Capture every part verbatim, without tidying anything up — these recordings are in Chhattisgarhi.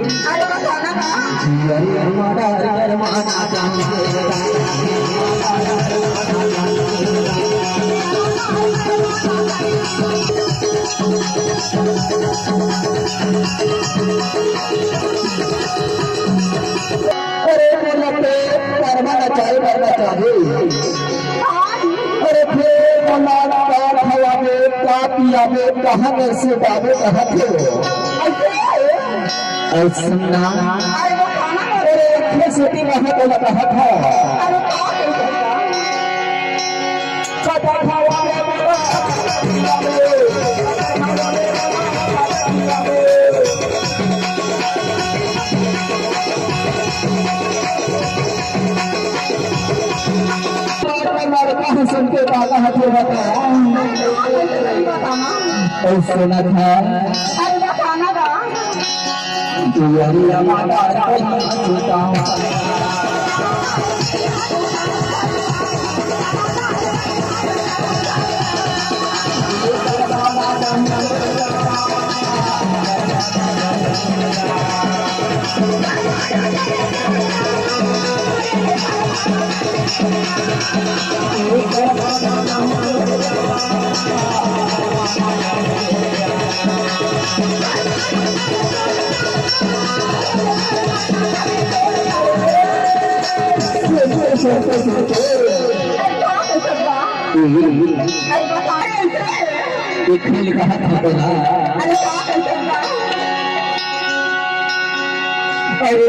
अरे बताना ना। अरे हमारा अरमाना जान के। अरे बोला ते कर्मा नचाए, कर्मा चाहे। अरे फेर मोला का खवाबे, का पियाबे, कहाँ में सुताबे, कहाँ थे? अइसन ना। अरे, अइसन ना। अरे, एक ठे सेती में है, बोला कहाँ था? अरे, का कइसे था? अरे, अइसे ना था। एक खेल कहा था बोला। अरे,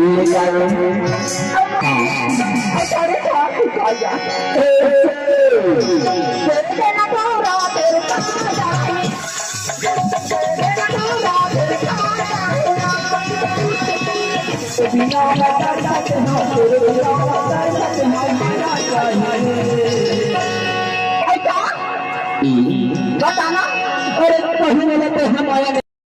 ये क्या है? हाँ। बताना। अरे, पहले तो हम आया